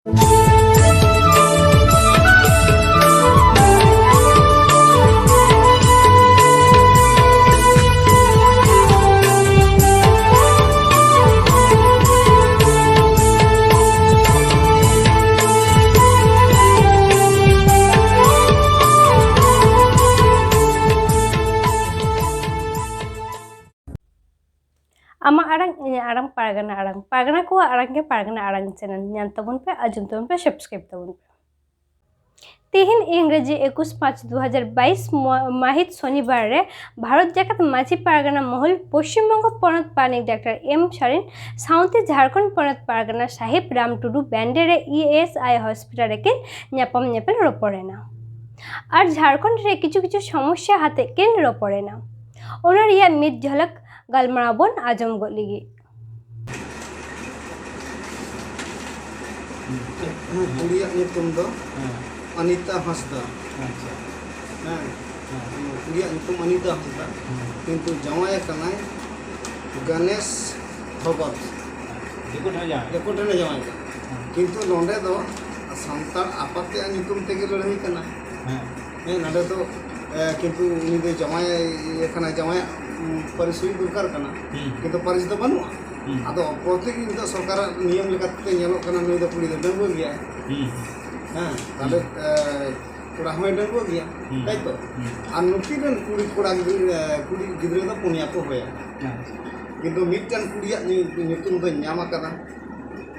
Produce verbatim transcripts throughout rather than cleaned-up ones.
ᱟᱢᱟᱜ ᱟᱲᱟᱝ, ᱤᱧᱟᱹᱜ ᱟᱲᱟᱝ, ᱯᱟᱨᱜᱟᱱᱟ ᱟᱲᱟᱝ᱾ ᱯᱟᱨᱜᱟᱱᱟ ᱠᱚᱣᱟᱜ ᱟᱲᱟᱝ ᱜᱮ ᱯᱟᱨᱜᱟᱱᱟ ᱟᱲᱟᱝ ᱪᱮᱱᱮᱞ᱾ ᱧᱮᱞ ᱛᱟᱵᱚᱱ ᱯᱮ, ᱟᱸᱡᱚᱢ ᱛᱟᱵᱚᱱ ᱯᱮ, ᱥᱟᱵᱥᱠᱨᱟᱭᱤᱵ ᱛᱟᱵᱚᱱ ᱯᱮ᱾ ᱛᱮᱦᱮᱧ ᱤᱝᱨᱮᱡᱤ ᱮᱠᱩᱥ ᱯᱟᱸᱪ ᱫᱩ ᱦᱟᱡᱟᱨ ᱵᱟᱭᱤᱥ ᱢᱚ-, ᱢᱟᱹᱦᱤᱛ ᱥᱚᱱᱤᱵᱟᱨ ᱨᱮ ᱵᱷᱟᱨᱚᱛ ᱡᱟᱠᱟᱛ ᱢᱟᱹᱡᱷᱤ ᱯᱟᱨᱜᱟᱱᱟ ᱢᱚᱦᱚᱞ, ᱯᱚᱥᱪᱤᱢ ᱵᱚᱝᱜᱚ ᱯᱚᱱᱚᱛ ᱯᱟᱨᱟᱱᱤᱠ ᱰᱟᱠᱛᱟᱨ ᱮᱢ ᱥᱟᱨᱤᱱ ᱥᱟᱶᱛᱮ ᱡᱷᱟᱲᱠᱷᱚᱸᱰ ᱯᱚᱱᱚᱛ ᱯᱟᱨᱜᱟᱱᱟ ᱥᱟᱦᱮᱵ ᱨᱟᱢᱴᱩᱰᱩ ᱵᱮᱱᱰᱮ ᱨᱮ ᱤ ᱮᱥ ᱟᱭ ᱦᱚᱥᱯᱤᱴᱟᱞ ᱨᱮᱠᱤᱱ ᱧᱟᱯᱟᱢ ᱧᱮᱯᱮᱞ ᱨᱚᱯᱚᱲ ᱮᱱᱟ᱾ ᱟᱨ ᱡᱷᱟᱲᱠᱷᱚᱸᱰ ᱨᱮ ᱠᱤᱪᱷᱩ ᱠᱤᱪᱷᱩ ᱥᱚᱢᱚᱥᱥᱟ ᱦᱟᱛᱮ ᱠᱤᱱ ᱨᱚᱯᱚᱲ ᱮᱱᱟ᱾ ᱚᱱᱟ ᱨᱮᱭᱟᱜ ᱢᱤᱫ ᱡᱷᱟᱞᱟᱠ ᱜᱟᱞᱢᱟᱨᱟᱣ ᱵᱚᱱ ᱟᱸᱡᱚᱢ ᱜᱚᱫ ᱞᱮᱜᱮ᱾ ᱠᱩᱲᱤᱭᱟᱜ ᱧᱩᱛᱩᱢ ᱫᱚ ᱦᱮᱸ, ᱚᱱᱤᱛᱟ ᱦᱟᱸᱥᱫᱟ᱾ ᱟᱪᱪᱷᱟ, ᱦᱮᱸ, ᱦᱮᱸ, ᱠᱩᱲᱤᱭᱟᱜ ᱧᱩᱛᱩᱢ ᱚᱱᱤᱛᱟ ᱦᱟᱸᱥᱫᱟ, ᱦᱮᱸ, ᱠᱤᱱᱛᱩ ᱡᱟᱶᱟᱭ ᱟᱠᱟᱱᱟᱭ ᱜᱚᱱᱮᱥ ᱵᱷᱚᱜᱚᱛ᱾ ᱫᱤᱠᱩ ᱴᱷᱮᱱ ᱡᱟᱶᱟᱭ᱾ ᱫᱤᱠᱩ ᱴᱷᱮᱱᱮ ᱡᱟᱶᱟᱭ ᱠᱟᱱᱟ᱾ ᱦᱮᱸ, ᱠᱤᱱᱛᱩ ᱱᱚᱰᱮ ᱫᱚ ᱥᱟᱱᱛᱟᱲ ᱟᱯᱟᱛ ᱛᱮᱭᱟᱜ ᱧᱩᱛᱩᱢ ᱛᱮᱜᱮ ᱞᱟᱹᱲᱦᱟᱹᱭ ᱠᱟᱱᱟ᱾ ᱦᱮᱸ, ᱦᱮᱸ, ᱱᱚᱰᱮ ᱫᱚ ᱮ, ᱠᱤᱱᱛᱩ ᱩᱱᱤ ᱫᱚ ᱡᱟᱶᱟᱭ ᱟᱠᱟᱱᱟ, ᱡᱟᱶᱟᱭᱟᱜ ᱩᱢ, ᱯᱟᱹᱨᱤᱥ ᱦᱩᱭ ᱫᱚᱨᱠᱟᱨ ᱠᱟᱱᱟ, ᱦᱩᱸ, ᱠᱤᱱᱛᱩ ᱯᱟᱹᱨᱤᱥ ᱫᱚ ᱵᱟᱹᱱᱩᱜᱼᱟ᱾ ᱦᱩᱸ, ᱟᱫᱚ ᱚᱯᱚᱨᱛᱤ ᱱᱤᱛᱚᱜ ᱥᱚᱨᱠᱟᱨᱟᱜ ᱱᱤᱭᱚᱢ ᱞᱮᱠᱟᱛᱮ ᱧᱮᱞᱚᱜ ᱠᱟᱱᱟ, ᱱᱩᱭ ᱫᱚ ᱠᱩᱲᱤ ᱫᱚ ᱰᱟᱺᱜᱩᱣᱟᱹ ᱜᱮᱭᱟᱭ᱾ ᱦᱩᱸ, ᱦᱮᱸ, ᱛᱟᱦᱞᱮ ᱮ, ᱠᱚᱲᱟ ᱦᱚᱸᱭ ᱰᱟᱺᱜᱩᱣᱟᱹ ᱜᱮᱭᱟ, ᱦᱩᱸ, ᱛᱟᱭ ᱛᱚ? ᱦᱩᱸ, ᱟᱨ ᱱᱩᱠᱤᱱ ᱨᱮᱱ ᱠᱩᱲᱤ ᱠᱚᱲᱟ ᱜᱤᱫᱽᱨᱟᱹ, ᱮ, ᱠᱩᱲᱤ ᱜᱤᱫᱽᱨᱟᱹ ᱫᱚ ᱯᱩᱱᱭᱟ ᱠᱚ ᱦᱩᱭᱟ, ᱟᱪᱪᱷᱟ, ᱠᱤᱱᱛᱩ ᱢᱤᱫᱴᱮᱱ ᱠᱩᱲᱤᱭᱟᱜ ᱧᱩ-, ᱧᱩᱛᱩᱢ ᱫᱚᱧ ᱧᱟᱢ ᱟᱠᱟᱫᱟ,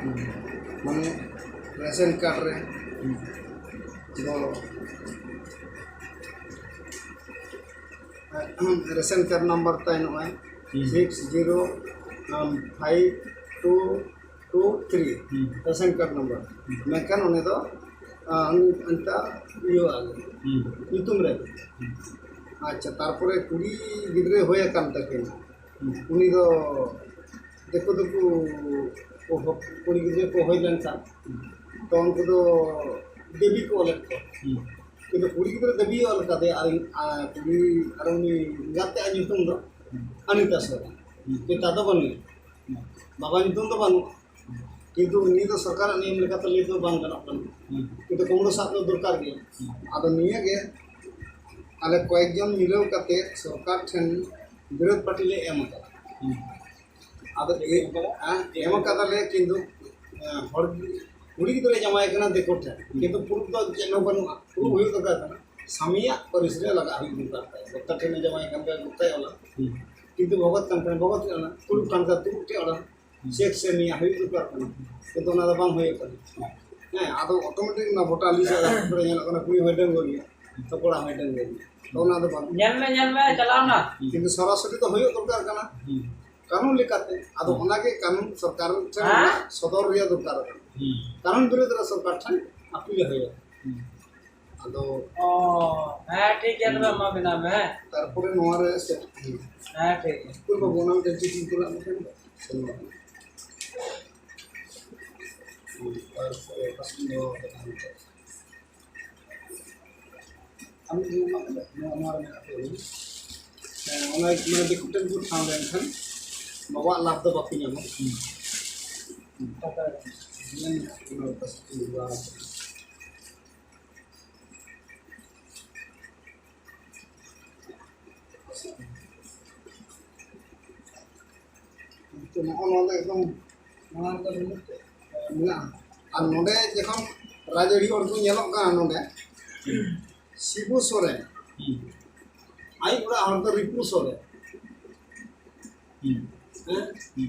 ᱦᱩᱸ, ᱢᱟᱱᱮ ᱨᱮᱥᱚᱱ ᱠᱟᱨᱰ ᱨᱮ ᱦᱩᱸ, ᱫᱚ ᱨᱮᱥᱚᱱ ᱠᱟᱨᱰ ᱱᱟᱢᱵᱟᱨ ᱛᱟᱭ ᱱᱚᱜᱼᱚᱭ ᱦᱩᱸ, six zero five two two three, ᱦᱩᱸ, ᱨᱮᱥᱚᱱ ᱠᱟᱨᱰ ᱱᱟᱢᱵᱟᱨ᱾ ᱦᱩᱸ, ᱢᱮᱱᱠᱷᱟᱱ ᱩᱱᱤ ᱫᱚ ᱟᱸ, ᱩᱱᱤ ᱚᱱᱠᱟ ᱤᱭᱟᱹ ᱦᱩᱸ, ᱧᱩᱛᱩᱢ ᱨᱮ᱾ ᱦᱩᱸ, ᱟᱪᱪᱷᱟ, ᱛᱟᱨᱯᱚᱨᱮ ᱠᱩᱲᱤ ᱜᱤᱫᱽᱨᱟᱹ ᱦᱩᱭ ᱟᱠᱟᱱ ᱛᱟᱹᱠᱤᱱᱟ, ᱦᱩᱸ, ᱩᱱᱤ ᱫᱚ ᱫᱤᱠᱩ ᱫᱚᱠᱚ ᱠᱚ ᱦᱚ-, ᱠᱩᱲᱤ ᱜᱤᱫᱽᱨᱟᱹ ᱠᱚ ᱦᱩᱭ ᱞᱮᱱᱠᱷᱟᱱ ᱛᱚ ᱩᱱᱠᱩ ᱫᱚ ᱫᱮᱵᱤ ᱠᱚ ᱚᱞᱮᱫ ᱠᱚᱣᱟ᱾ ᱦᱩᱸ, ᱠᱤᱱᱛᱩ ᱠᱩᱲᱤ ᱜᱤᱫᱽᱨᱟᱹ ᱫᱮᱵᱤ ᱚᱞ ᱠᱟᱫᱮᱭᱟ ᱟᱨ ᱤᱧ, ᱟᱨ ᱠᱩᱲᱤ ᱟᱨ ᱩᱱᱤ ᱮᱸᱜᱟᱛ ᱛᱮ ᱟᱡ ᱧᱩᱛᱩᱢ ᱫᱚ ᱦᱩᱸ, ᱚᱱᱤᱛᱟ ᱥᱚᱨᱮᱱ᱾ ᱦᱩᱸ, ᱯᱤᱛᱟ ᱫᱚ ᱵᱟᱹᱱᱩᱭᱟ, ᱦᱩᱸ, ᱵᱟᱵᱟ ᱧᱩᱛᱩᱢ ᱫᱚ ᱵᱟᱹᱱᱩᱜᱼᱟ᱾ ᱠᱤᱱᱛᱩ ᱱᱤᱭᱟᱹ ᱫᱚ ᱥᱚᱨᱠᱟᱨᱟᱜ ᱱᱤᱭᱚᱢ ᱞᱮᱠᱟᱛᱮ ᱞᱟᱹᱭ ᱫᱚ ᱵᱟᱝ ᱜᱟᱱᱚᱜ ᱠᱟᱱᱟ᱾ ᱦᱩᱸ᱾ ᱠᱤᱱᱛᱩ ᱠᱩᱢᱲᱩ ᱥᱟᱵ ᱫᱚ ᱫᱚᱨᱠᱟᱨ ᱜᱮᱭᱟ᱾ ᱦᱩᱸ᱾ ᱟᱫᱚ ᱱᱤᱭᱟᱹ ᱜᱮ ᱟᱞᱮ ᱠᱚᱭᱮᱠ ᱡᱚᱱ ᱢᱤᱞᱟᱹᱣ ᱠᱟᱛᱮ ᱥᱚᱨᱠᱟᱨ ᱴᱷᱮᱱ ᱵᱤᱨᱳᱫᱷ ᱯᱟᱹᱴᱤ ᱞᱮ ᱮᱢ ᱟᱠᱟᱫᱟ᱾ ᱦᱩᱸ᱾ ᱟᱫᱚ ᱮ-, ᱦᱮᱸ, ᱮᱢ ᱟᱠᱟᱫᱟᱞᱮ, ᱠᱤᱱᱛᱩ, ᱮ, ᱦᱚᱲ, ᱠᱩᱲᱤ ᱜᱤᱫᱽᱨᱟᱹ ᱡᱟᱶᱟᱭ ᱠᱟᱱᱟ ᱫᱤᱠᱩ ᱴᱷᱮᱱ, ᱦᱩᱸ᱾ ᱠᱤᱱᱛᱩ ᱯᱨᱩᱯ ᱫᱚ ᱪᱮᱫ ᱦᱚᱸ ᱵᱟᱹᱱᱩᱜᱼᱟ, ᱯᱨᱩᱯ ᱦᱩᱸ᱾ ᱦᱩᱭᱩᱜ ᱫᱚᱨᱠᱟᱨ ᱠᱟᱱᱟ᱾ ᱥᱟᱢᱤᱭᱟᱜ ᱯᱟᱹᱨᱤᱥ ᱨᱮ ᱞᱟᱜᱟᱜ ᱦᱩᱭᱩᱜ ᱫᱚᱨᱠᱟᱨ ᱛᱟᱭ᱾ ᱜᱚᱛᱟ ᱴᱷᱮᱱᱮ ᱡᱟᱶᱟᱭ ᱠᱟᱱ ᱠᱷᱟᱱ ᱜᱚᱛᱟᱭ ᱚᱞᱟ, ᱦᱩᱸ᱾ ᱠᱤᱱᱛᱩ ᱵᱷᱚᱜᱚᱛ ᱠᱟᱱ ᱠᱷᱟᱱ ᱵᱷᱚᱜᱚᱛ ᱮ ᱚᱞᱟ, ᱛᱩᱲᱩᱠ ᱠᱟᱱ ᱠᱷᱟᱱ ᱛᱩᱲᱩᱠ ᱴᱷᱮᱱ ᱚᱞᱟ᱾ ᱦᱩᱸ᱾ ᱪᱮᱠ ᱥᱮ ᱱᱤᱭᱟᱹ ᱦᱩᱭᱩᱜ ᱫᱚᱨᱠᱟᱨ ᱠᱟᱱᱟ, ᱠᱤᱱᱛᱩ ᱚᱱᱟ ᱫᱚ ᱵᱟᱝ ᱦᱩᱭᱩᱜ ᱠᱟᱱᱟ᱾ ᱦᱮᱸ, ᱟᱫᱚ ᱚᱴᱳᱢᱮᱴᱤᱠ ᱚᱱᱟ ᱵᱷᱳᱴᱟᱨ ᱞᱤᱥᱴ ᱨᱮ ᱧᱮᱞᱚᱜ ᱠᱟᱱᱟ, ᱠᱩᱲᱤ ᱦᱚᱸᱭ ᱰᱟᱺᱜᱩᱣᱟᱹ ᱜᱮᱭᱟ, ᱛᱚ ᱠᱚᱲᱟ ᱦᱚᱸᱭ ᱰᱟᱺᱜᱩᱣᱟᱹ ᱜᱮᱭᱟ, ᱛᱚ ᱚᱱᱟ ᱫᱚ ᱵᱟᱝ᱾ ᱧᱮᱞ ᱢᱮ, ᱧᱮᱞ ᱢᱮ, ᱪᱟᱞᱟᱣ ᱱᱟ᱾ ᱠᱤᱱᱛᱩ ᱥᱚᱨᱟᱥᱚᱨᱤ ᱫᱚ ᱦᱩᱭᱩᱜ ᱫᱚᱨᱠᱟᱨ ᱠᱟᱱᱟ᱾ ᱦᱩᱸ᱾ ᱠᱟᱹᱱᱩᱱ ᱞᱮᱠᱟᱛᱮ᱾ ᱟᱫᱚ ᱦᱩᱸ᱾ ᱚᱱᱟᱜᱮ ᱠᱟᱹᱱᱩᱱ ᱥᱚᱨᱠᱟᱨ ᱴᱷᱮᱱ ᱦᱮᱸ? ᱥᱚᱫᱚᱨ ᱨᱮᱭᱟᱜ ᱫᱚᱨᱠᱟᱨ ᱠᱟᱱᱟ᱾ ᱦᱩᱸ᱾ ᱠᱟᱹᱱᱩᱱ ᱵᱤᱨᱩᱫᱷ ᱨᱮ ᱥᱚᱨᱠᱟᱨ ᱴᱷᱮᱱ ᱟᱹᱯᱤᱞ ᱦᱩᱭᱩᱜᱼᱟ᱾ ᱦᱩᱸ᱾ ᱟᱫᱚ ᱚ, ᱦᱮᱸ, ᱴᱷᱤᱠ ᱜᱮᱭᱟ, ᱛᱚᱵᱮ ᱮᱢᱟ ᱵᱮᱱᱟ ᱢᱮ, ᱦᱮᱸ? ᱛᱟᱨᱯᱚᱨᱮ ᱱᱚᱣᱟ ᱨᱮ ᱥᱮ-, ᱦᱮᱸ, ᱴᱷᱤᱠ ᱜᱮᱭᱟ᱾ ᱩᱠᱩᱨ ᱵᱟᱹᱵᱩ, ᱚᱱᱟ ᱢᱤᱫᱴᱮᱱ ᱪᱤᱴᱷᱤᱧ ᱠᱩᱞᱟᱜ ᱢᱮ ᱛᱟᱦᱮᱸᱫ᱾ ᱛᱟᱨᱯᱚᱨᱮ ᱯᱟᱥᱮ ᱱᱚᱣᱟ ᱟᱢ ᱱᱚᱣᱟ, ᱱᱚᱣᱟ, ᱱᱚᱣᱟ ᱨᱮ ᱢᱮᱱᱟᱜ ᱛᱟᱵᱚᱱᱟ᱾ ᱦᱮᱸ, ᱚᱱᱟ, ᱚᱱᱟ ᱫᱤᱠᱩ ᱴᱷᱮᱱ ᱠᱚ ᱴᱷᱟᱶ ᱞᱮᱱᱠᱷᱟᱱ ᱵᱟᱵᱟᱣᱟᱜ ᱞᱟᱵᱷ ᱫᱚ ᱵᱟᱠᱚ ᱧᱟᱢᱟ᱾ ᱦᱩᱸ᱾ ᱚᱱᱟ ᱯᱟᱥᱮ ᱠᱚ ᱵᱟᱝ᱾ ᱛᱚ, ᱱᱚᱜᱼᱚ ᱱᱚᱣᱟ ᱫᱚ ᱮᱠᱫᱚᱢ ᱱᱚᱣᱟ ᱨᱮᱫᱚ ᱵᱟᱹᱱᱩᱜ ᱛᱮ? ᱢᱮᱱᱟᱜᱼᱟ᱾ ᱟᱨ ᱱᱚᱰᱮ ᱡᱚᱠᱷᱚᱱ ᱨᱟᱡᱽᱟᱹᱨᱤ ᱦᱚᱲ ᱠᱚ ᱧᱮᱞᱚᱜ ᱠᱟᱱᱟ ᱱᱚᱰᱮ, ᱥᱤᱵᱩ ᱥᱚᱨᱮᱱ, ᱦᱩᱸ᱾ ᱟᱡ ᱚᱲᱟᱜ ᱦᱚᱲ ᱫᱚ ᱨᱤᱯᱩ ᱥᱚᱨᱮᱱ᱾ ᱦᱩᱸ᱾ ᱦᱮᱸ? ᱦᱩᱸ᱾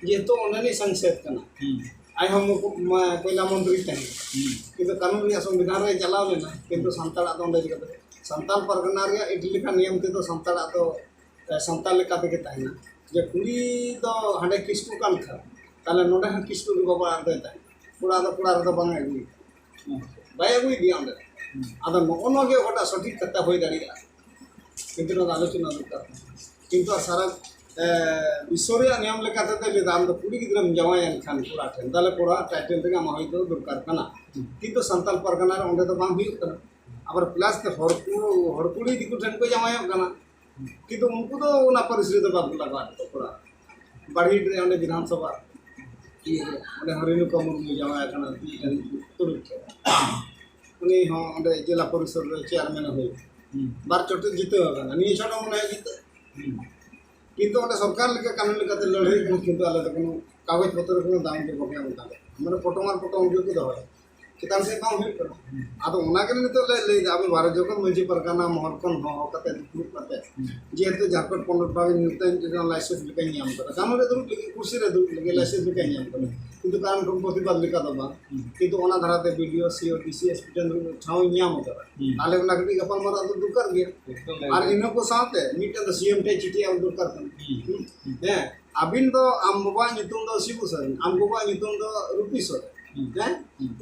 ᱡᱮᱦᱮᱛᱩ ᱚᱸᱰᱮᱱᱤᱡ ᱥᱟᱝᱥᱚᱫ ᱠᱟᱱᱟ᱾ ᱦᱩᱸ᱾ ᱟᱡ ᱦᱚᱸ ᱢᱩᱠᱩ-, ᱢᱟ-, ᱯᱚᱭᱞᱟ ᱢᱚᱱᱛᱨᱤ ᱛᱟᱦᱮᱸ ᱠᱟᱱᱟ᱾ ᱦᱩᱸ᱾ ᱠᱤᱱᱛᱩ ᱠᱟᱹᱱᱩᱱ ᱨᱮᱭᱟᱜ ᱥᱚᱝᱵᱤᱫᱷᱟᱱ ᱨᱮ ᱪᱟᱞᱟᱣ ᱞᱮᱱᱟ, ᱠᱤᱱᱛᱩ ᱦᱩᱸ᱾ ᱥᱟᱱᱛᱟᱲᱟᱜ ᱫᱚ ᱚᱸᱰᱮ ᱪᱤᱠᱟᱹᱛᱮ? ᱥᱟᱱᱛᱟᱲ ᱯᱟᱨᱜᱟᱱᱟ ᱨᱮᱭᱟᱜ ᱮᱠᱴ ᱞᱮᱠᱟᱱ ᱱᱤᱭᱚᱢ ᱛᱮᱫᱚ ᱥᱟᱱᱛᱟᱲᱟᱜ ᱫᱚ, ᱮ, ᱥᱟᱱᱛᱟᱲ ᱞᱮᱠᱟ ᱛᱮᱜᱮ ᱛᱟᱦᱮᱱᱟ᱾ ᱡᱮ ᱠᱩᱲᱤ ᱫᱚ ᱦᱟᱸᱰᱮ ᱠᱤᱥᱠᱩ ᱠᱟᱱ ᱠᱷᱟᱱ, ᱛᱟᱦᱞᱮ ᱱᱚᱰᱮ ᱦᱚᱸ ᱠᱤᱥᱠᱩ ᱜᱮ ᱵᱟᱵᱟ ᱚᱲᱟᱜ ᱨᱮᱫᱚᱭ ᱛᱟᱦᱮᱱᱟ᱾ ᱠᱚᱲᱟ ᱫᱚ ᱠᱚᱲᱟ ᱨᱮᱫᱚ ᱵᱟᱝ ᱮ ᱟᱹᱜᱩᱭᱮᱭᱟ᱾ ᱦᱩᱸ᱾ ᱵᱟᱭ ᱟᱹᱜᱩᱭᱮᱫᱮᱭᱟ ᱚᱸᱰᱮ᱾ ᱦᱩᱸ᱾ ᱟᱫᱚ ᱱᱚᱜᱼᱚ ᱱᱚᱣᱟ ᱜᱮ ᱚᱠᱟᱴᱟᱜ ᱥᱚᱴᱷᱤᱠ ᱠᱟᱛᱷᱟ ᱦᱩᱭ ᱫᱟᱲᱮᱭᱟᱜᱼᱟ᱾ ᱠᱤᱱᱛᱩ ᱱᱚᱣᱟ ᱫᱚ ᱟᱞᱳᱪᱚᱱᱟ ᱫᱚᱨᱠᱟᱨ ᱠᱟᱱᱟ᱾ ᱠᱤᱱᱛᱩ ᱟᱨ ᱥᱟᱨᱟ, ᱮ, ᱵᱤᱥᱥᱚ ᱨᱮᱭᱟᱜ ᱱᱤᱭᱚᱢ ᱞᱮᱠᱟᱛᱮ ᱫᱚ ᱞᱟᱹᱭ ᱫᱟ, ᱟᱢ ᱫᱚ ᱠᱩᱲᱤ ᱜᱤᱫᱽᱨᱟᱹᱢ ᱡᱟᱶᱟᱭᱮᱱ ᱠᱷᱟᱱ ᱠᱚᱲᱟ ᱴᱷᱮᱱ, ᱛᱟᱦᱞᱮ ᱠᱚᱲᱟ ᱴᱟᱭᱴᱮᱞ ᱨᱮᱜᱮ ᱟᱢᱟᱜ ᱦᱩᱭ ᱫᱚ ᱫᱚᱨᱠᱟᱨ ᱠᱟᱱᱟ᱾ ᱦᱩᱸ᱾ ᱠᱤᱱᱛᱩ ᱥᱟᱱᱛᱟᱲ ᱯᱟᱨᱜᱟᱱᱟ ᱨᱮ ᱚᱸᱰᱮ ᱫᱚ ᱵᱟᱝ ᱦᱩᱭᱩᱜ ᱠᱟᱱᱟ᱾ ᱟᱵᱟᱨ ᱯᱞᱟᱥ ᱛᱮ ᱦᱚᱲ ᱠᱚ, ᱦᱚᱲ ᱠᱩᱲᱤ ᱫᱤᱠᱩ ᱴᱷᱮᱱ ᱠᱚ ᱡᱟᱶᱟᱭᱚᱜ ᱠᱟᱱᱟ᱾ ᱠᱤᱱᱛᱩ ᱩᱱᱠᱩ ᱫᱚ ᱚᱱᱟ ᱯᱟᱹᱨᱤᱥ ᱨᱮᱫᱚ ᱵᱟᱠᱚ ᱞᱟᱜᱟᱣᱮᱫ ᱠᱚᱣᱟ ᱠᱚᱲᱟ᱾ ᱵᱟᱲᱦᱤᱴ ᱨᱮ ᱚᱸᱰᱮ ᱵᱤᱫᱷᱟᱱ ᱥᱚᱵᱷᱟ᱾ ᱤᱭᱟᱹ ᱨᱮ, ᱚᱸᱰᱮ ᱦᱚᱸ ᱨᱮᱱᱩᱠᱟ ᱢᱩᱨᱢᱩ ᱡᱟᱶᱟᱭ ᱟᱠᱟᱱᱟ ᱢᱤᱫᱴᱟᱝ ᱛᱩᱲᱩᱠ ᱴᱷᱮᱱ᱾ ᱩᱱᱤ ᱦᱚᱸ ᱚᱸᱰᱮ ᱡᱮᱞᱟ ᱯᱚᱨᱤᱥᱚᱫ ᱨᱮ ᱪᱮᱭᱟᱨᱢᱮᱱ ᱦᱩᱭ ᱟᱠᱟᱱᱟ᱾ ᱵᱟᱨ ᱪᱚᱴᱮ ᱡᱤᱛᱟᱹᱣ ᱟᱠᱟᱱᱟ, ᱱᱤᱭᱟᱹ ᱪᱷᱚᱴ ᱦᱚᱸ ᱢᱚᱱᱮ ᱦᱚᱭ ᱡᱤᱛᱟᱹᱜ᱾ ᱠᱤᱱᱛᱩ ᱚᱸᱰᱮ ᱥᱚᱨᱠᱟᱨ ᱞᱮᱠᱟ ᱠᱟᱹᱱᱩᱱ ᱞᱮᱠᱟᱛᱮ ᱞᱟᱹᱲᱦᱟᱹᱭ ᱠᱟᱱᱟ, ᱠᱤᱱᱛᱩ ᱟᱞᱮ ᱫᱚ ᱠᱚᱱᱚ ᱠᱟᱜᱚᱡᱽ ᱯᱚᱛᱨᱚ ᱠᱚᱱᱚ ᱫᱟᱢ ᱜᱮ ᱵᱟᱠᱚ ᱮᱢ ᱟᱠᱟᱫ ᱞᱮᱭᱟ᱾ ᱢᱟᱱᱮ ᱯᱚᱴᱚᱢ ᱟᱨ ᱯᱚᱴᱚᱢ ᱜᱮᱠᱚ ᱫᱚᱦᱚᱭᱟ, ᱪᱮᱛᱟᱱ ᱥᱮᱫ ᱵᱟᱝ ᱦᱩᱭᱩᱜ ᱠᱟᱱᱟ᱾ ᱟᱫᱚ ᱚᱱᱟ ᱜᱮ ᱱᱤᱛᱚᱜ ᱞᱮ ᱞᱟᱹᱭ ᱮᱫᱟ, ᱟᱵᱚ ᱵᱷᱟᱨᱚᱛ ᱡᱚᱠᱷᱚᱱ ᱢᱟᱹᱡᱷᱤ ᱯᱟᱨᱜᱟᱱᱟ ᱢᱚᱦᱚᱞ ᱠᱷᱚᱱ ᱦᱚᱦᱚ ᱠᱟᱛᱮ ᱫᱩᱯᱲᱩᱵ ᱠᱟᱛᱮ, ᱡᱮᱦᱮᱛᱩ ᱡᱷᱟᱲᱠᱷᱚᱸᱰ ᱯᱚᱱᱚᱛ ᱵᱷᱟᱜᱮ ᱧᱩᱛᱩᱢ ᱞᱟᱭᱥᱮᱱᱥ ᱞᱮᱠᱟᱧ ᱧᱟᱢ ᱠᱟᱫᱟ, ᱜᱟᱱᱚᱜ ᱨᱮ ᱫᱩᱲᱩᱵ ᱞᱟᱹᱜᱤᱫ, ᱠᱩᱨᱥᱤ ᱨᱮ ᱫᱩᱲᱩᱵ ᱞᱟᱹᱜᱤᱫ ᱞᱟᱭᱥᱮᱱᱥ ᱞᱮᱠᱟᱧ ᱧᱟᱢ ᱠᱟᱫᱟ, ᱠᱤᱱᱛᱩ ᱠᱟᱨᱚᱱ ᱠᱷᱚᱱ ᱯᱨᱚᱛᱤᱵᱟᱫ ᱞᱮᱠᱟ ᱫᱚ ᱵᱟᱝ᱾ ᱠᱤᱱᱛᱩ ᱚᱱᱟ ᱫᱷᱟᱨᱟᱛᱮ ᱵᱤ ᱰᱤ ᱳ, ᱥᱤ ᱳ, ᱰᱤ ᱥᱤ, ᱮᱥ ᱯᱤ ᱴᱷᱮᱱ ᱫᱩᱲᱩᱵ ᱴᱷᱟᱶ ᱤᱧ ᱧᱟᱢ ᱠᱟᱫᱟ᱾ ᱛᱟᱦᱞᱮ ᱚᱱᱟ ᱠᱟᱹᱴᱤᱡ ᱜᱟᱯᱟᱞ ᱢᱟᱨᱟᱣ ᱫᱚ ᱫᱚᱨᱠᱟᱨ ᱜᱮᱭᱟ᱾ ᱟᱨ ᱤᱱᱟᱹ ᱠᱚ ᱥᱟᱶᱛᱮ ᱢᱤᱫᱴᱮᱱ ᱫᱚ ᱥᱤ ᱮᱢ ᱴᱷᱮᱱ ᱪᱤᱴᱷᱤ ᱚᱞ ᱫᱚᱨᱠᱟᱨ ᱠᱟᱱᱟ᱾ ᱦᱮᱸ, ᱟᱹᱵᱤᱱ ᱫᱚ ᱟᱢ ᱵᱟᱵᱟᱣᱟᱜ ᱧᱩᱛᱩᱢ ᱫᱚ ᱥᱤᱵᱩ ᱥᱚᱨᱮᱱ, ᱟᱢ ᱜᱚᱜᱚᱣᱟᱜ ᱧᱩᱛᱩᱢ ᱫᱚ ᱨᱩᱯᱤ ᱥᱚᱨᱮᱱ᱾ ᱦᱮᱸ,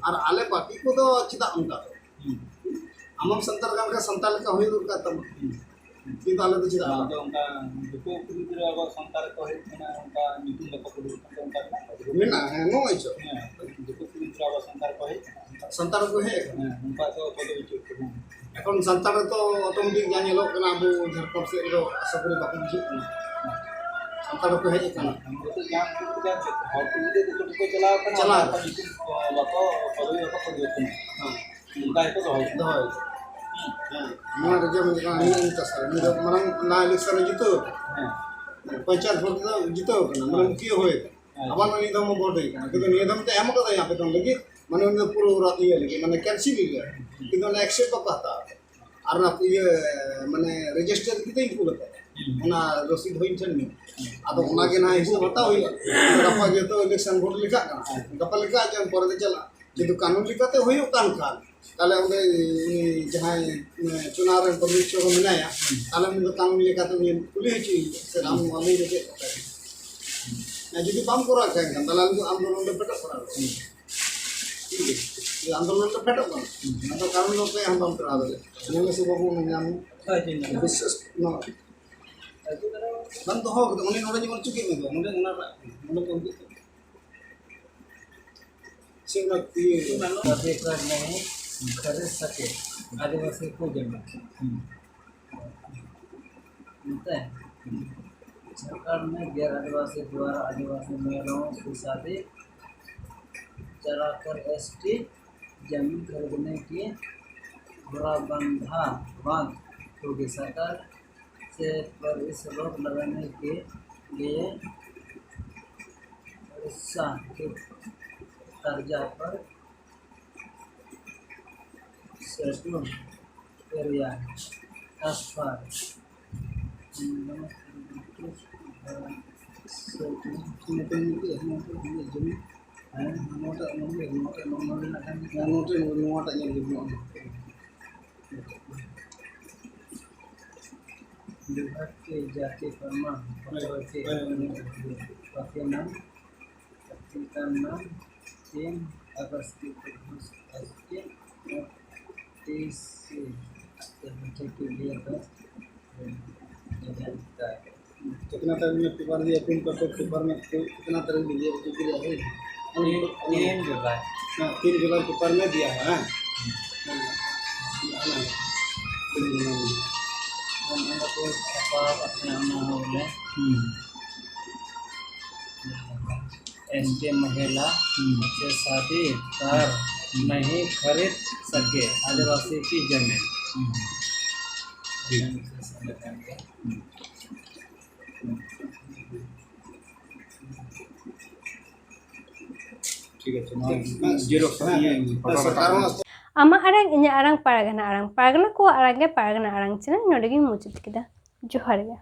ᱟᱨ ᱟᱞᱮ ᱯᱟᱹᱴᱤ ᱠᱚᱫᱚ ᱪᱮᱫᱟᱜ ᱚᱱᱠᱟ ᱫᱚ? ᱟᱢ ᱦᱚᱸᱢ ᱥᱟᱱᱛᱟᱲ ᱠᱟᱱ ᱠᱷᱟᱱ ᱥᱟᱱᱛᱟᱲ ᱞᱮᱠᱟ ᱦᱩᱭ ᱫᱚᱨᱠᱟᱨ ᱛᱟᱢᱟ᱾ ᱠᱤᱱᱛᱩ ᱟᱞᱮ ᱫᱚ ᱪᱮᱫᱟᱜ? ᱟᱫᱚ ᱚᱱᱠᱟ ᱫᱤᱠᱩ ᱠᱩᱲᱤ ᱜᱤᱫᱽᱨᱟᱹ ᱟᱵᱚ ᱥᱟᱱᱛᱟᱲ ᱠᱚ ᱦᱮᱡ ᱠᱟᱱᱟ, ᱚᱱᱠᱟ ᱧᱩᱛᱩᱢ ᱵᱟᱠᱚ ᱯᱩᱨᱟᱹᱣ ᱠᱟᱱ ᱛᱟᱵᱚᱱᱟ, ᱚᱱᱠᱟ ᱢᱮᱱᱟᱜ ᱠᱚᱣᱟ᱾ ᱢᱮᱱᱟᱜᱼᱟ, ᱦᱮᱸ, ᱱᱚᱜᱼᱚᱭ ᱪᱚ᱾ ᱦᱮᱸ, ᱫᱤᱠᱩ ᱠᱩᱲᱤ ᱜᱤᱫᱽᱨᱟᱹ ᱟᱵᱚ ᱥᱟᱱᱛᱟᱲ ᱠᱚ ᱦᱮᱡ ᱠᱟᱱᱟ᱾ ᱥᱟᱱᱛᱟᱲ ᱠᱚ ᱦᱮᱡ ᱟᱠᱟᱱᱟ᱾ ᱦᱮᱸ, ᱩᱱᱠᱩᱣᱟᱜ ᱫᱚ ᱯᱚᱫᱚᱵᱤ ᱪᱮᱫ ᱠᱚ ᱧᱟᱢ? ᱮᱠᱷᱚᱱ ᱥᱟᱱᱛᱟᱲ ᱨᱮᱛᱚ automatic ᱡᱟ ᱧᱮᱞᱚᱜ ᱠᱟᱱᱟ, ᱟᱵᱚ ᱡᱷᱟᱲᱠᱷᱚᱸᱰ ᱥᱮᱫ ᱨᱮᱫᱚ ᱟᱥᱟ ᱠᱚᱨᱮ ᱵᱟᱠᱚ ᱵᱩᱡᱷᱟᱹᱜ ᱠᱟᱱᱟ᱾ ᱥᱟᱱᱛᱟᱲ ᱠᱚ ᱦᱮᱡ ᱟᱠᱟᱱᱟ᱾ ᱦᱚᱲ ᱠᱚ ᱜᱤᱫᱽᱨᱟᱹ ᱫᱤᱠᱩ ᱴᱷᱮᱱ ᱠᱚ ᱪᱟᱞᱟᱣ ᱠᱟᱱᱟ, ᱪᱟᱞᱟᱣ ᱚᱱᱟ ᱠᱚ ᱧᱩᱛᱩᱢ ᱠᱚ ᱵᱟᱠᱚ, ᱯᱚᱫᱚᱵᱤ ᱵᱟᱠᱚ ᱯᱚᱨᱤᱵᱚᱨᱛᱚᱱ᱾ ᱦᱮᱸ᱾ ᱚᱱᱠᱟ ᱜᱮᱠᱚ ᱫᱚᱦᱚᱭ᱾ ᱫᱚᱦᱚᱭ᱾ ᱦᱮᱸ᱾ ᱱᱚᱣᱟ ᱨᱮᱜᱮ ᱢᱮᱱᱟᱜ ᱠᱟᱱᱟ, ᱱᱤᱭᱟᱹ ᱤᱧ ᱪᱟᱥᱟ᱾ ᱩᱱᱤ ᱫᱚ ᱢᱟᱲᱟᱝ ᱚᱱᱟ election ᱨᱮ ᱡᱤᱛᱟᱹᱣ ᱟᱠᱟᱱᱟ᱾ ᱦᱮᱸ᱾ ᱯᱚᱧᱪᱟᱭᱮᱛ ᱵᱷᱳᱴ ᱫᱚ ᱡᱤᱛᱟᱹᱣ ᱟᱠᱟᱱᱟ, ᱢᱟᱱᱮ ᱦᱮᱸ᱾ ᱢᱩᱠᱷᱤᱭᱟᱹ ᱦᱩᱭ ᱟᱠᱟᱱᱟ᱾ ᱦᱮᱸ᱾ ᱟᱵᱟᱨ ᱱᱚᱜᱼᱚᱭ ᱱᱤᱭᱟᱹ ᱫᱷᱟᱣ ᱢᱟ ᱵᱷᱳᱴ ᱦᱩᱭ ᱟᱠᱟᱱᱟ᱾ ᱠᱤᱱᱛᱩ ᱱᱤᱭᱟᱹ ᱫᱷᱟᱣ ᱢᱤᱫᱴᱮᱱ ᱮᱢ ᱟᱠᱟᱫᱟᱭ ᱟᱵᱮᱫᱚᱱ ᱞᱟᱹᱜᱤᱫ, ᱢᱟᱱᱮ ᱩᱱᱤ ᱫᱚ ᱯᱩᱨᱟᱹ ᱨᱟᱛ ᱤᱭᱟᱹ ᱞᱟᱹᱜᱤᱫ, ᱢᱟᱱᱮ cancel ᱞᱟᱹᱜᱤᱫ᱾ ᱠᱤᱱᱛᱩ ᱚᱱᱟ accept ᱵᱟᱠᱚ ᱦᱟᱛᱟᱣ ᱟᱠᱟᱫᱟ᱾ ᱟᱨ ᱚᱱᱟ ᱤᱭᱟᱹ, ᱢᱟᱱᱮ register ᱠᱟᱛᱮ ᱤᱧ ᱠᱩᱞ ᱟᱠᱟᱫᱟ᱾ ᱦᱩᱸ᱾ ᱚᱱᱟ ᱨᱚᱥᱤᱫ ᱦᱚᱸ ᱤᱧ ᱴᱷᱮᱱ ᱢᱮᱱᱟᱜᱼᱟ᱾ ᱟᱫᱚ ᱚᱱᱟ ᱜᱮ ᱱᱟᱦᱟᱜ ᱦᱤᱥᱟᱹᱵ ᱦᱟᱛᱟᱣ ᱦᱩᱭᱩᱜᱼᱟ᱾ ᱜᱟᱯᱟ ᱡᱮᱦᱮᱛᱩ election ᱵᱷᱳᱴ ᱞᱮᱠᱷᱟᱜ ᱠᱟᱱᱟ, ᱦᱮᱸ᱾ ᱜᱟᱯᱟ ᱞᱮᱠᱷᱟᱜ ᱡᱮ ᱯᱚᱨᱮ ᱛᱮ ᱪᱟᱞᱟᱜᱼᱟ᱾ ᱡᱩᱫᱤ ᱠᱟᱹᱱᱩᱱ ᱞᱮᱠᱟᱛᱮ ᱦᱩᱭᱩᱜ ᱠᱟᱱ ᱠᱷᱟᱱ, ᱛᱟᱦᱞᱮ ᱚᱸᱰᱮ ᱩᱱᱤ ᱡᱟᱦᱟᱸᱭ, ᱢᱟᱱᱮ, ᱪᱩᱱᱟᱣ ᱨᱮᱱ ᱯᱚᱨᱤᱵᱮᱥ ᱠᱚ ᱢᱮᱱᱟᱭᱟ, ᱦᱩᱸ᱾ ᱛᱟᱦᱞᱮ ᱩᱱᱤ ᱫᱚ ᱠᱟᱹᱱᱩᱱ ᱞᱮᱠᱟᱛᱮ ᱩᱱᱤ ᱠᱩᱞᱤ ᱦᱚᱪᱚᱭᱮᱭᱟ, ᱥᱮ ᱟᱢ ᱦᱩᱸ᱾ ᱱᱚᱣᱟ ᱞᱟᱹᱭ ᱫᱚ ᱪᱮᱫ ᱠᱟᱛᱷᱟ ᱠᱟᱱᱟ? ᱦᱩᱸ᱾ ᱟᱨ ᱡᱩᱫᱤ ᱵᱟᱢ ᱠᱚᱨᱟᱣ ᱠᱷᱟᱱ, ᱛᱟᱦᱞᱮ ᱟᱢ ᱫᱚ, ᱟᱢ ᱫᱚ ᱱᱚᱰᱮ ᱯᱷᱮᱰᱚᱜ ᱠᱟᱱᱟ᱾ ᱦᱩᱸ᱾ ᱴᱷᱤᱠ ᱜᱮᱭᱟ? ᱡᱩᱫᱤ ᱟᱸᱫᱳᱞᱚᱱ ᱨᱮ ᱯᱷᱮᱰᱚᱜ ᱠᱟᱱᱟ, ᱦᱩᱸ᱾ ᱟᱫᱚ ᱠᱟᱹᱱᱩᱱ ᱱᱚᱛᱮ ᱦᱚᱸ ᱵᱟᱢ ᱠᱚᱨᱟᱣ ᱫᱟᱲᱮᱭᱟᱜᱼᱟ᱾ ᱧᱮᱞ ᱢᱮᱥᱮ ᱵᱟᱹᱵᱩ, ᱧᱟᱢ ᱦᱳᱭ, ᱴᱷᱤᱠ ᱜᱮᱭᱟ᱾ ᱵᱤᱥᱥᱟᱹᱥ, ᱱᱚᱣᱟ ᱵᱟᱝ ᱫᱚᱦᱚ ᱠᱟᱫᱟ, ᱩᱱᱤ ᱱᱚᱰᱮ ᱡᱮᱢᱚᱱ ᱪᱩᱠᱤ ᱢᱮ ᱫᱚ, ᱱᱚᱰᱮ ᱚᱱᱟ ᱨᱟᱜ ᱠᱟᱱᱟ, ᱱᱚᱰᱮ ᱠᱚ ᱦᱩᱭᱩᱜ ᱠᱟᱱᱟ᱾ ᱥᱮ ᱚᱱᱟ ᱤᱭᱟᱹ ᱟᱫᱷᱮᱠ ᱨᱟᱜᱽ ᱱᱟᱦᱤ ᱠᱷᱟᱨᱤᱡ ᱥᱟᱠᱮ ᱟᱹᱫᱤᱵᱟᱹᱥᱤ ᱠᱚ ᱡᱚᱢᱟ᱾ ᱦᱩᱸ᱾ ᱢᱮᱛᱟᱭ᱾ सरकार ने गैर आदिवासी द्वारा आदिवासी महिलाओं की शादी चलाकर एसटी जमीन खरीदने की बुरा बंधा बांध होगी। सरकार से पर इस रोक लगाने के लिए उड़ीसा के तर्जा पर शेड्यूल एरिया ट्रांसफर ᱱᱚᱣᱟᱴᱟᱜ ᱧᱮᱞ ᱜᱮ ᱵᱟᱹᱱᱩᱜᱼᱟ᱾ विभाग के जाति प्रमाण पत्र के बाकी नाम पत्रिका नाम तीन अगस्त की प्रभु अगस्त की तीस से बच्चे के लिए बस कितना तारीख में पेपर दिया? तीन परसेंट पेपर में कि-, कितना तारीख में दिया? कितनी तारीख है? तीन, तीन जुलाई। हाँ, तीन जुलाई पेपर में दिया है, हाँ? हाँ, हाँ, तीन जुलाई में। ᱚᱱᱟ ᱫᱚᱠᱚ ᱪᱷᱟᱯᱟ ᱟᱠᱟᱫ ᱛᱟᱦᱮᱸᱱᱟ, ᱚᱱᱟ ᱦᱚᱸ ᱵᱚᱞᱮ᱾ ᱦᱩᱸ᱾ ᱮᱥ ᱴᱤ ᱢᱚᱦᱤᱞᱟ ᱦᱩᱸ᱾ ᱥᱮ ᱥᱟᱫᱤ ᱠᱟᱨ ᱦᱩᱸ᱾ ᱱᱟᱦᱤ ᱠᱷᱟᱨᱤᱫ ᱥᱟᱠᱮ ᱦᱩᱸ᱾ ᱟᱹᱫᱤᱵᱟᱹᱥᱤ ᱠᱤ ᱡᱟᱢᱤᱱ᱾ ᱦᱩᱸ᱾ ᱴᱷᱤᱠ᱾ ᱴᱷᱤᱠ ᱟᱪᱷᱮ, ᱱᱚᱣᱟ ᱡᱮᱨᱚᱠᱥ ᱤᱭᱟᱹ ᱯᱟᱴᱟ ᱨᱟᱠᱟᱵ ᱢᱮ᱾ ᱟᱢᱟᱜ ᱟᱲᱟᱝ, ᱤᱧᱟᱹᱜ ᱟᱲᱟᱝ, ᱯᱟᱨᱜᱟᱱᱟ ᱟᱲᱟᱝ᱾ ᱯᱟᱨᱜᱟᱱᱟ ᱠᱚᱣᱟᱜ ᱟᱲᱟᱝ ᱜᱮ ᱯᱟᱨᱜᱟᱱᱟ ᱟᱲᱟᱝ ᱪᱮᱱᱮᱞ ᱱᱚᱰᱮ ᱜᱤᱧ ᱢᱩᱪᱟᱹᱫ ᱠᱮᱫᱟ᱾ ᱡᱚᱦᱟᱨ ᱜᱮ᱾